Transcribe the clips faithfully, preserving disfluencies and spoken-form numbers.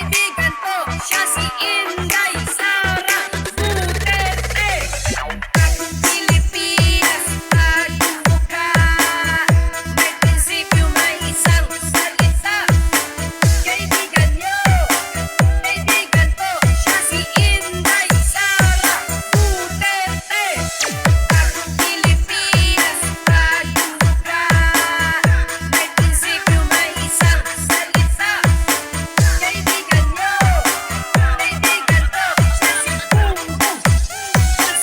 Kaibigan ko, siya si Inday Sara Duterte. Bagong Pilipinas, bagong mukha. May prinsipyo, may isang salita. Kaibigan niyo, kaibigan ko, siya si Inday Sara Duterte. Bagong Pilipinas, bagong mukha. May prinsipyo, may isang salita. Kaibigan niyo, kaibigan ko, siya si Bongbong,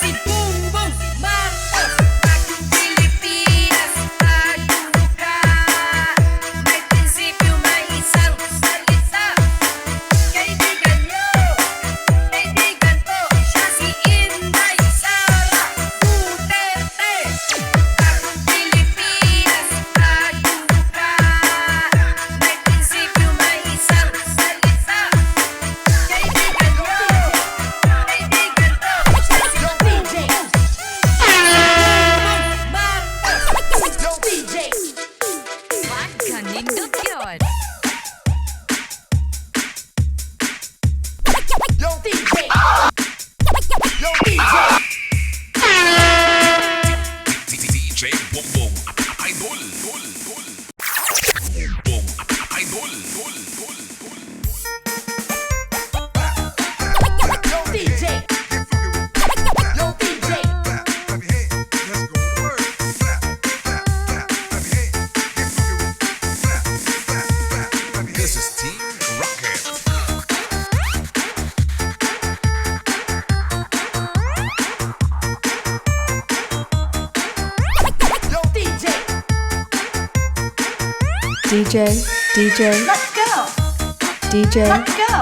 si Bongbong Marcos. Bagong Pilipinas, bagong mukha. May prinsipyo, may isang salita. Kaibigan niyo, kaibigan ko, siya si Inday Sara Duterte. Bagong Pilipinas, bagong mukha. May prinsipyo, may isang salita. Kaibigan niyo, kaibigan ko, siya si Bongbong Marcos. D J. Pagkanindot yun. Yo, D J. Yo, D J. D J Bongbong Idol. Bongbong Idol. Yo, D J. Yo, D J. This is Team Rocket. Yo, D J. D J, D J, Let's go. D J. Let's go.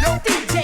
Yo, D J.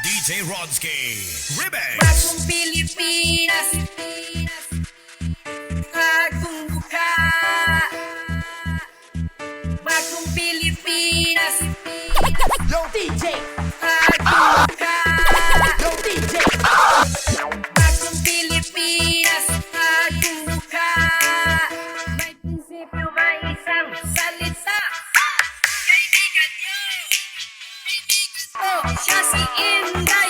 D J Rodski Remix. Bagong Pilipinas, bagong mukha. Bagong Pilipinas. Yo, D J. Bagong mukha. Yo, D J. Bagong Pilipinas, bagong mukha. May prinsipyo, may isang salita. Kaibigan niyo, kaibigan ko, siya si Inday